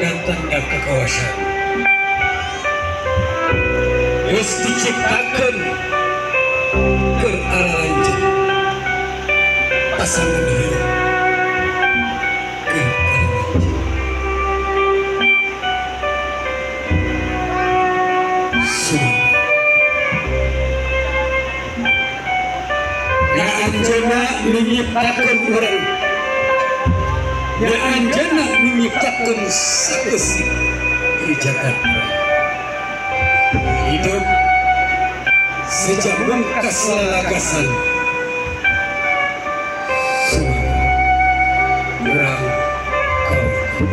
dan tanda kekuasaan. Geus diciptakeun keur araranjeun pasangan hirup keur araranjeun. Sudah. Ya anjeunna nu nyiptakeun urang. Ya anjeunna nu nyiptakeun saeusi di Jakarta. Hidup sejak bungkas lalagasan. Sumangga urang kawitan.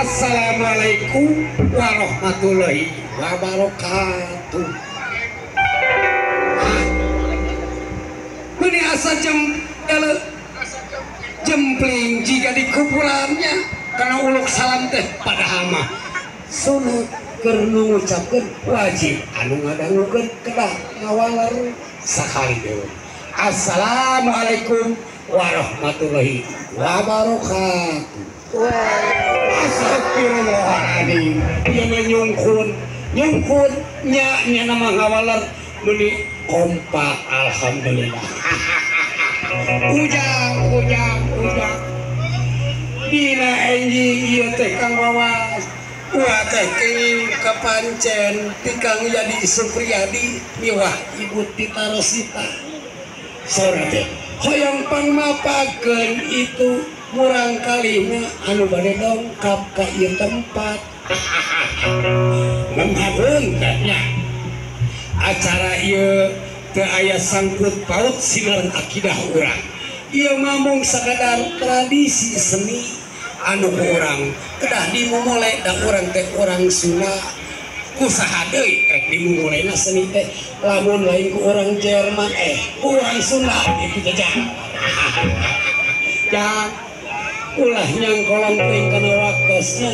Assalamualaikum warahmatullahi wabarakatuh. Ini asa jempling jika di kuburannya karena uluk salam teh padahal mah sunat keur nu ngucapkeun wajib anu ngadangukeun kedah ngawaler sakali deui. Assalamualaikum warahmatullahi wabarakatuh. Astagfirullahaladzim. Ieu mah nyungkun, nyungkun nya nya nama ngawaler meuni kompak alhamdulillah. Ujang, ujang, ujang. Dina enjing ieu teh Kang Wawas. Ulah teh kenging kapancen ti Kang Yadi Supriyadi miwah Ibu Tita Rosita. Sora teh hoyong pangmapakeun itu murang kalina anu bade dongkap ka ieu tempat. Menghabeung teh nya. Acara ieu teu aya sangkut paut silaran akidah urang. Ieu mah mung sakadar tradisi seni anu ku urang kedah dimumule da urang teh urang Sunda. Kusaha deui rek dimumulena seni teh lamun lain ku urang Jerman ku urang Sunda kitu jajang. Ya ulah nyangkolong teuing kana waktosna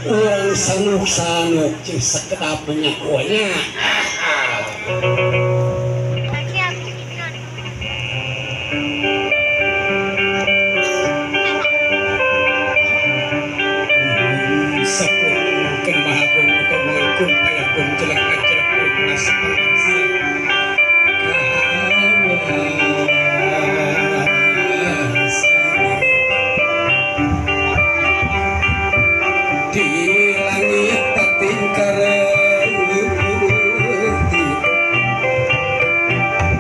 urang sanuk-sanuk jeung sakedap nya. Di langit pating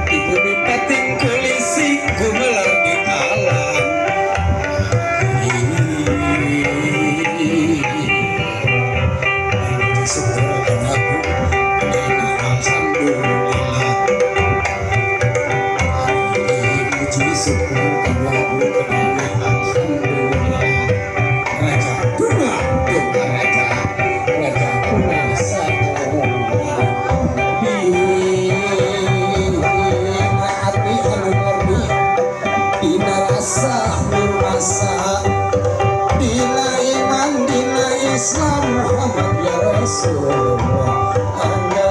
di bumi pating kulisi gumelar di alam. Alhamdulillah. Raja Tuna, Tuna Raja, Raja Tuna Sakola. Dina ati anu murni, dina rasa nurasa, dina iman, dina Islam Muhammad ya Rasulullah. Allah.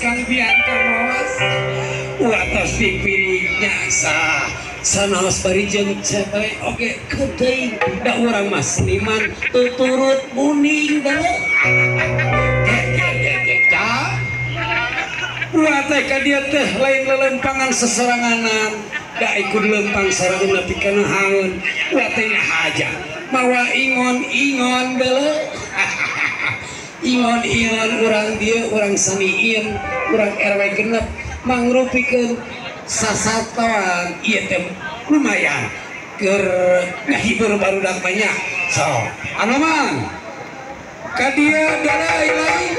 Kang Bian Kang Wawas watos dipiriknya sah sanaos bari jeung cewe oge kedeing da urang mah seniman tuturut muning da teh ka dieu teh lain lelempangan seseranganan da ikut lempang sareng nepi kana haeun wa teh haja mawa ingon-ingon deuleu ingon-ingon urang dieu urang saniin urang RW genep mangrupikeun sasatoan ieu teh lumayan keur ngahibur barudak banyak so anu mang ka dieu dalai lain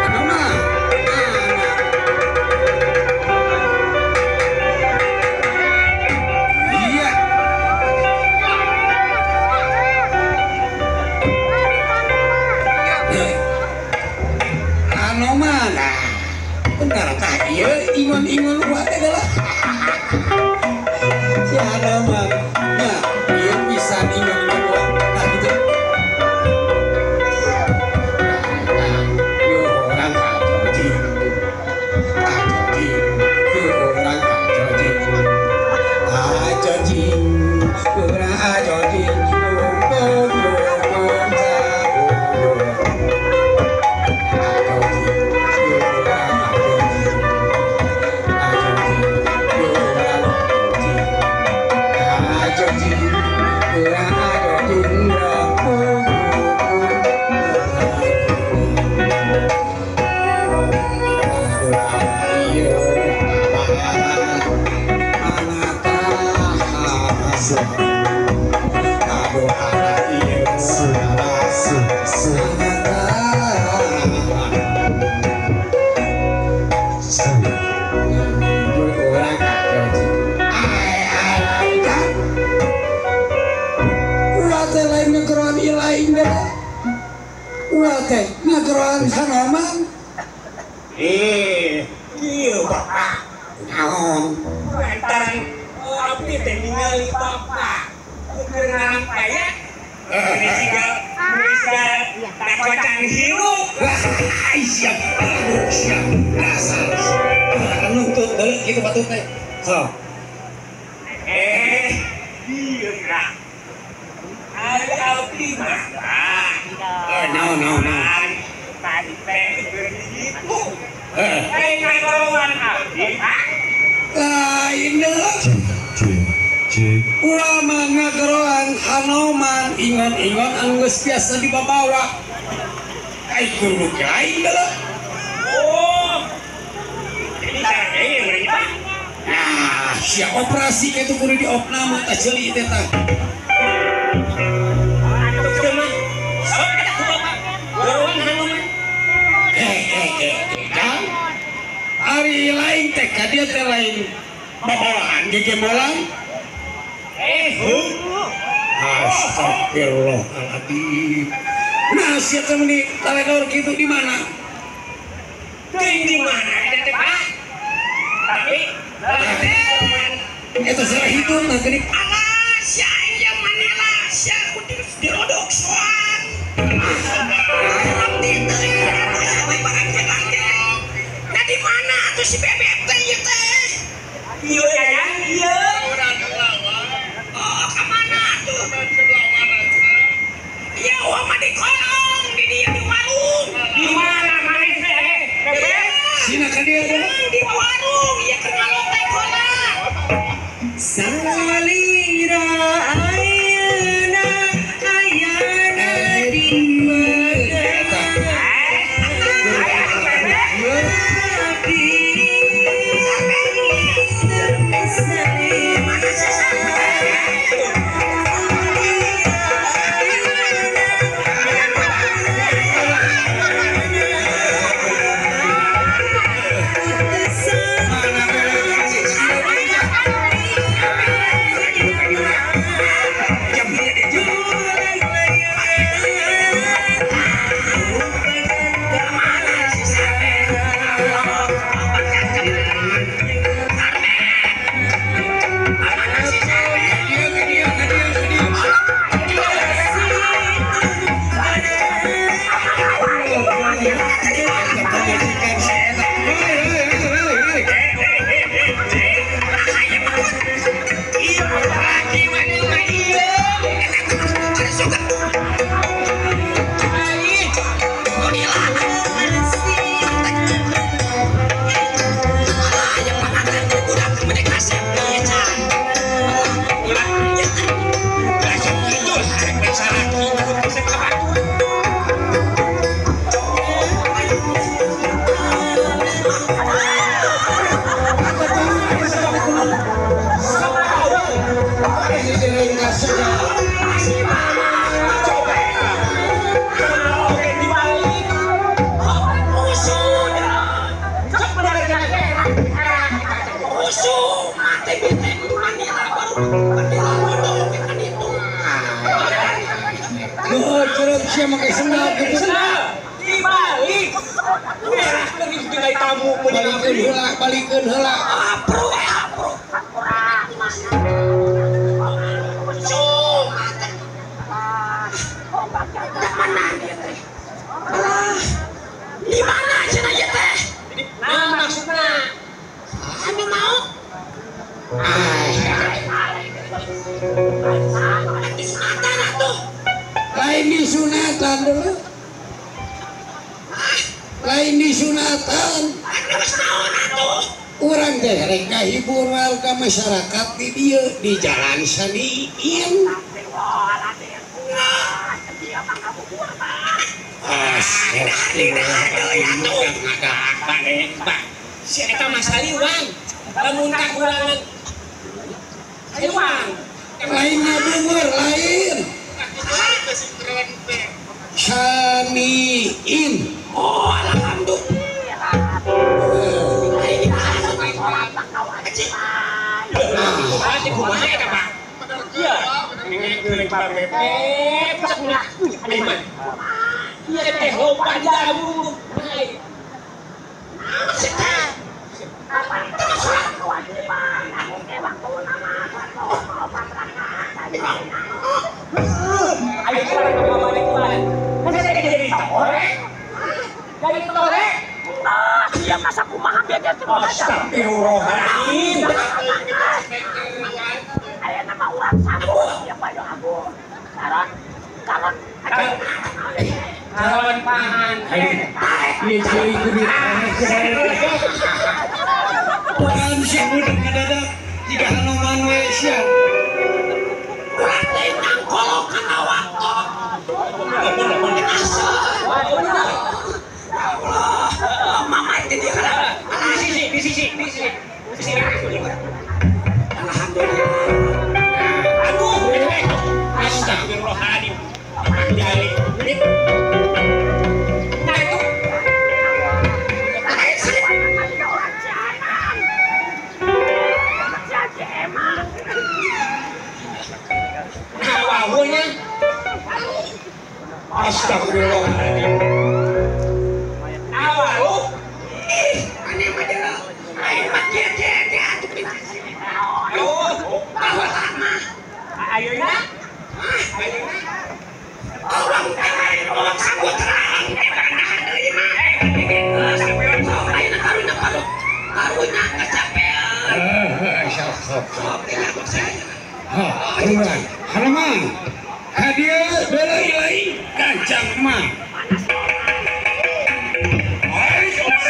anu mang iya anu mana benar tah ieu ingon-ingon wae teh lah si anu mah nah ieu bisa ingon-ingon wae tah gitu yo orang kaji kaji yo orang kaji kaji orang kaji ngageroan Hanoman iya bapak naon lantaran abdi teh ningali bapak keur narampaya siga takocang hirup wah siap siap dasar nuntut deuleu kitu batur teh so ieu geura ari abdi mah no no no tadi teh keur ditu lain ngageroan abdi lain deuleu urang mah ngageroan Hanoman ingon-ingon anu geus biasa dibabawa ai kudu lain deuleu oh jadi sareng meureun Pak nah sia operasi kitu kudu diopname tah ceuli teh tah ari lain teh ka dieu teh lain babawaan gegemolan astagfirullahaladzim nah sia teh meuni taledor kitu di mana teuing di mana eta teh Pak tapi eta salah hitung nah geuning alah sia aing manela sia kudu dirodok soang abdi teuing barang ketang teh nah di mana atuh si bebek teh ieu teh ieu ya ieu oh ka mana atuh ieu mah di kolong di dieu di warung di mana mana Nuh, curug sia make sendal kitu. Sendal dibalik. Merah lagi tinggal tamu balikeun heula, balikeun heula. Apro, apro. Mana dia teh? Alah, di mana cenah ieu teh? Nah, maksudna anu mau? Disunatan atuh. Lain disunatan dulu. Lain disunatan. Anu geus naon atuh? Urang teh rek ngahibur warga masyarakat di dieu di Jalan Saniin. Si eta mah saliwang, lamun kakurangan saliwang. Lain ngabungur, lain. Saniin. Oh, alhamdulillah. Kumaha eta, Pak? Iya. Iya teh loba jamu. Ayo jadi tore. Jadi tore. Iya masa kumaha bieu teh. Astagfirullahaladzim. Aya nama urang sabun ya Pak Abu. Karon karon karon pangan. Ieu ceurik kudu. Bukan sia budak ngadadak jiga Hanoman we sia. Urang teh nangkolok kana waktu. Ya Allah, mama itu dia di sisi, di sisi, di sisi, di sisi. Alhamdulillah. Aduh, astagfirullahaladzim. Nah itu. Nah, wawunya. Astagfirullahaladzim. Ayeuna ayeuna awang teh awang sanggup terang nahan deui mah ayeuna karunya karunya kecapean heuh sok sok heuh Hanoman ka dieu deuleu deui gancang mah. Alhamdulillah.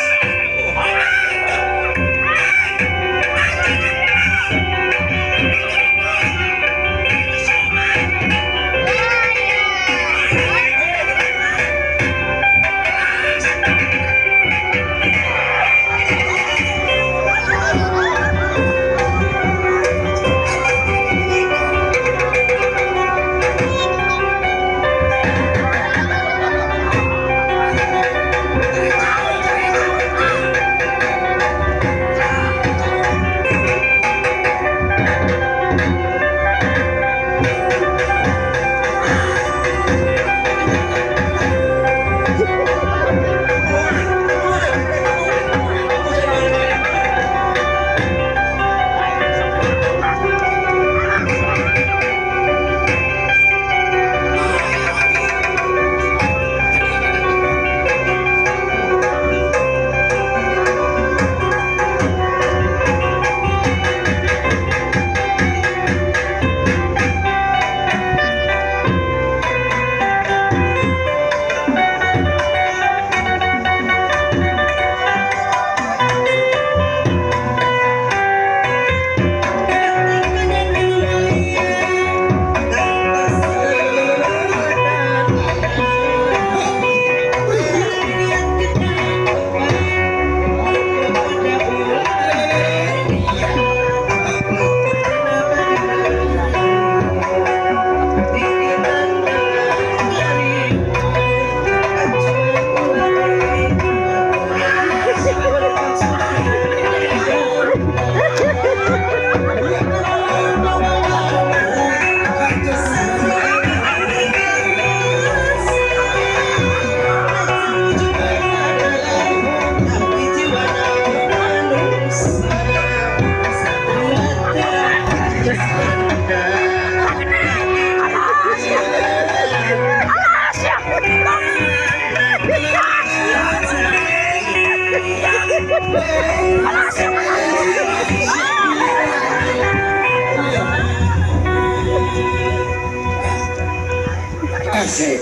Kasih.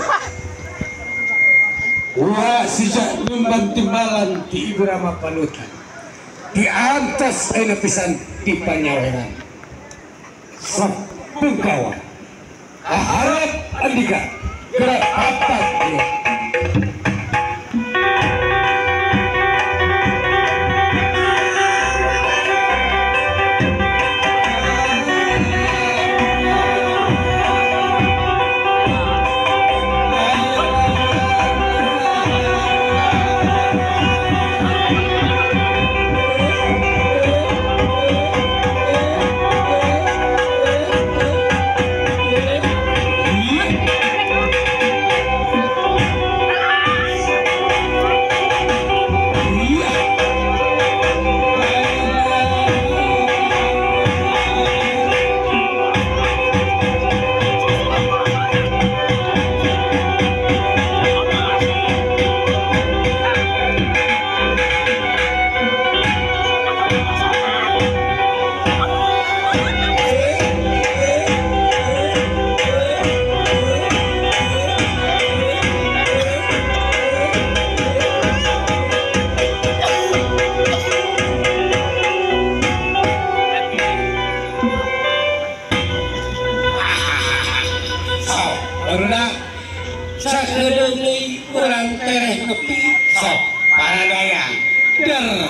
Wah sejak lumban timbalan di Ibu Rama panutan. Di atas ayeuna pisan di panyaweran. Sok pungkawa. Aharap andika gerak apat ieu.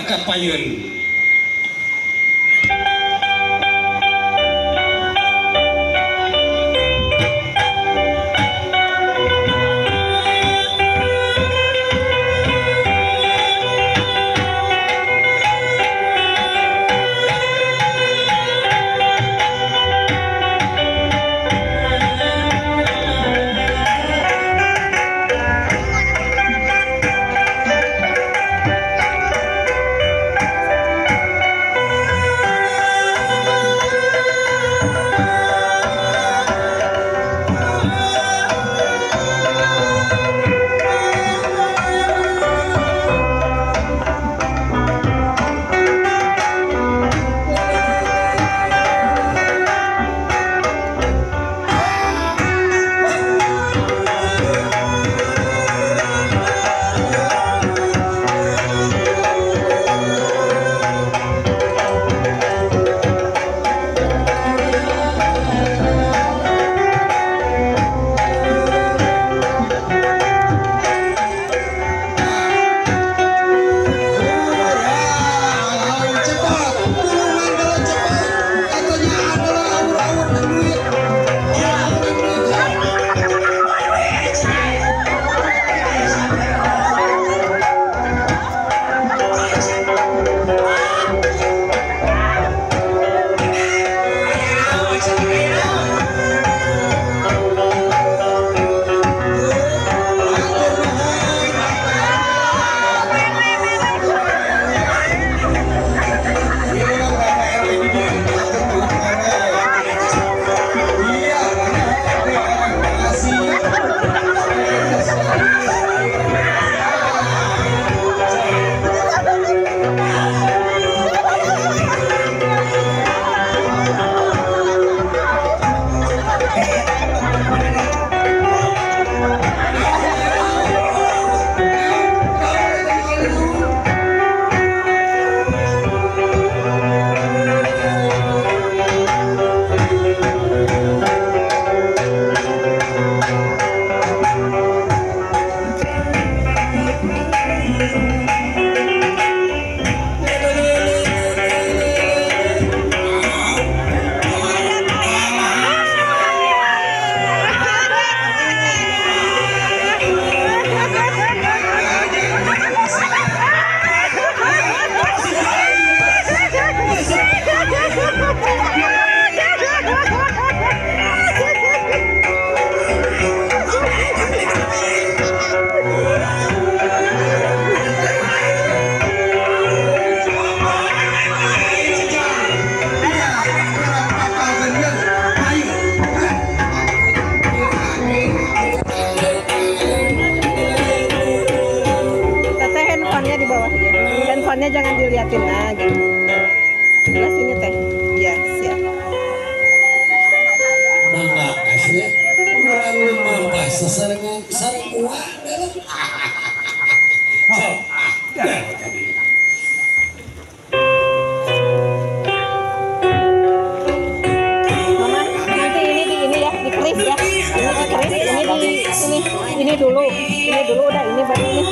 Kapayun. Handphonenya jangan diliatin lagi. Sebelah sini teh. Ya, siap. Mangga kasih. Kurang 15. sasarengan sareng uang dalam. Sok. Mama, nanti ini di ini ya, di keris ya. Ini di keris, ini di sini. Ini dulu udah ini baru ini.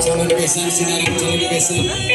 Calon besan, sinarin calon besan.